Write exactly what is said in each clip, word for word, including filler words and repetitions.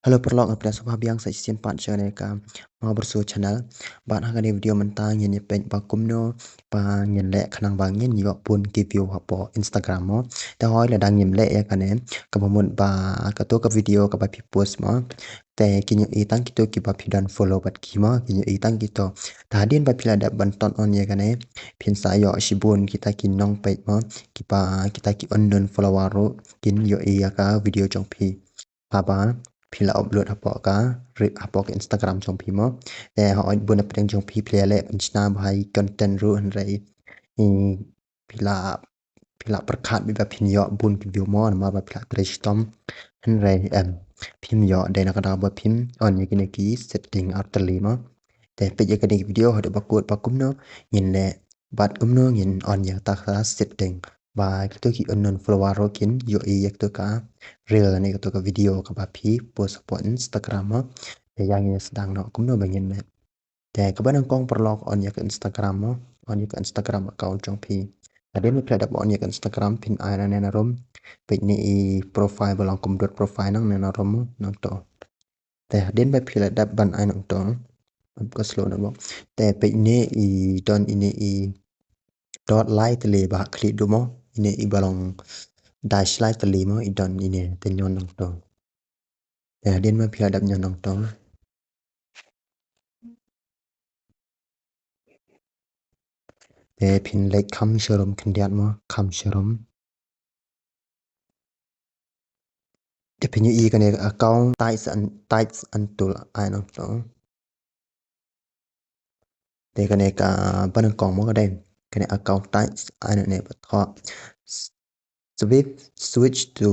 Hello paralok, nga pdiang sngewbha biang sa shisien pat sha kane ka Mawbyrsu channel. Bad ha kane video mynta ngin ïa peit ba kumno ba ngin leh khnang ba ngin ïoh bun ki view hapoh Instagram mo. Te hooid lada ngim leh ïa kane, kaba mut ba kato ka video kaba phi post mo, te kin ïohi tang kito kiba phi don follow bad ki mo, kin ïohi tang kito. Te hadien ba phi la dep ban turn on ïa kane, phin sa ïoh shibun kita ki nongpeit mo, kiba, kita ki unknown follower ruh kin ïohi ïa ka video jong phi. Haba phi la upload hapoh ka, ri-, hapoh ka Instagram jong phi mo. Te hooid bun na pdeng jong phi phi la leh pynshna bha ïa ki content ruh, hynrei, i, phi la, phi la pyrkhat beit ba phin ïoh bun ki view mo, namar ba phi la trei shitom. Hynrei, em, phim ïoh, dei na ka daw ba phim on ïa kine ki setting artylli mo. Te peit ïa kane ka video haduh ba kut ba kumno ngin leh bad kumno ngin on ïa kata ka setting ba kito ki unknown follower ruh kin ïohi ïa kato ka reel ne kato ka video kaba phi post hapoh Instagram mo. Te ïa ngin ïa sdang noh kumno ba ngin leh. Te kaba nyngkong paralok, on ïa ka Instagram mo, on ïa ka Instagram account jong phi. Hadien ba phi la dep on ïa ka Instagram phin ai nangne na rum. Peit ne i profile ba long kum dot profile nangne na rum mo, nangto. Te hadien ba phi la dep ban ai nangto, ka slow na mo. Te peit ne i don ine i dot lai tylli ba ha khlieh duh mo, ine i ba long dash lai tylli mo, i don ine, te ñion nangto. Te hadien ba phi la dep ñion nangto, te phin leit kham sharum khyndiat mo, kham sharum. Te phin ïohi kane ka account types and, types and tool, ai nangto. Te kane kaba nyngkong mo ka dei kane account types, ai nangne pat thoh. Swipe, switch to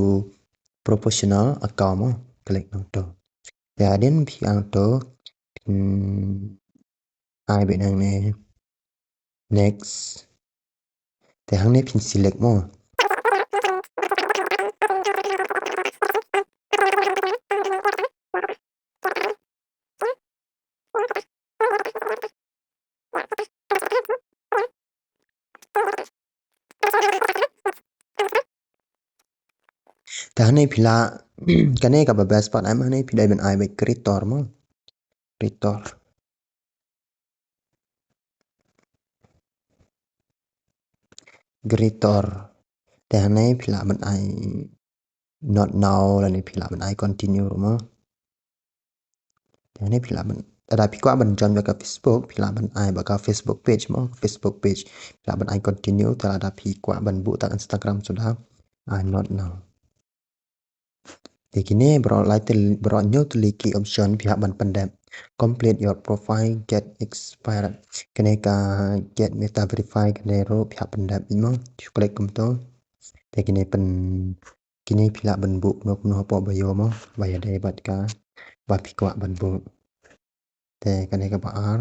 professional account mo, click nangto. Te hadien phi ai nangto, phin ai beit nangne next. Te hangne phin select mo. Te hangne phi la, kane kaba best part, em, hangne phi dei ban ai beit creator mo. Creator. Creator. Te hangne phi lah ban ai not now lane phi lah ban ai continue ruh mo. Te hangne phi lah ban, lada phi kwah ban join bad ka Facebook, phi lah ban ai bad ka Facebook page mo, Facebook page. Phi lah ban ai continue, te lada phi kwah ban buh tang Instagram suda, ai not now. Te kine baroh lai tylli, baroh hynñiew tylli ki option phi hap ban pyndep. Complete your profile, get expired. Kane ka get meta verify kane ruh phi hap pyndep mo. Shu click kumto. Te kine pyn, kine phi lah ban buh kumno kumno hapoh bio mo, ba ïadei bad kaba phi kwah ban buh. Te kane kaba ar.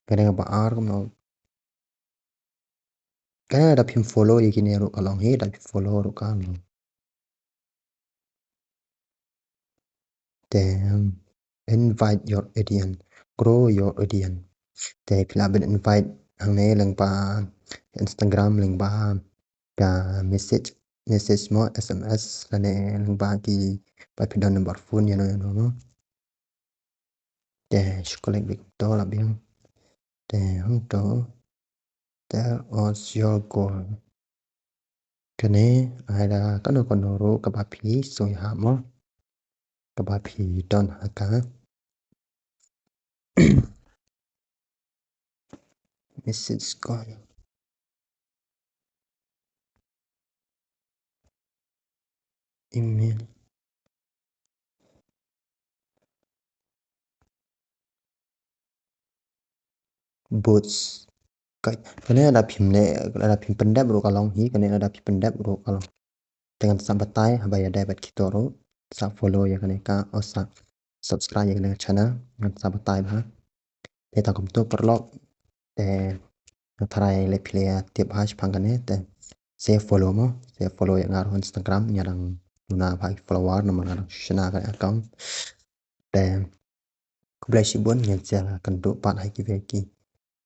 Kane kaba ar kumno. Kane lada phim follow ïa kine ruh ka long hi, lada phim follow ruh ka long. Te invite your audience, grow your audience. Te phi lah ban invite hangne lyngba Instagram, lyngba ka message, message mo, S M S, lane lyngba kiba phi don number phone ïano ïano mo. Te shu click beit kumto lah biang. Te hangto, tell us your goal. Kane ai da kano kano ruh kaba phi sngewhap mo, kaba phi don ha ka message call. Email. Boots. Ka-, kane lada phim ne, lada phim pyndep ruh ka long hi, kane lada phim pyndep ruh ka long. Te ngan sa batai haba ïadei bad kito ruh. Sa follow ïa kane ka, oh, sa subscribe ïa kane ka channel, ngan sa batai bha. Te tang kumto paralok. Te nga tharai lei phi la tip bha shaphang kane, te sa follow mo, sa follow ïa nga ruh Instagram, nga dang duna bha ki follower namar nga dang shna kane account. Te khublei shibun, ngin sa ïakynduh pat ha kiwei ki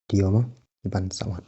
video mo, ki ban sa wan.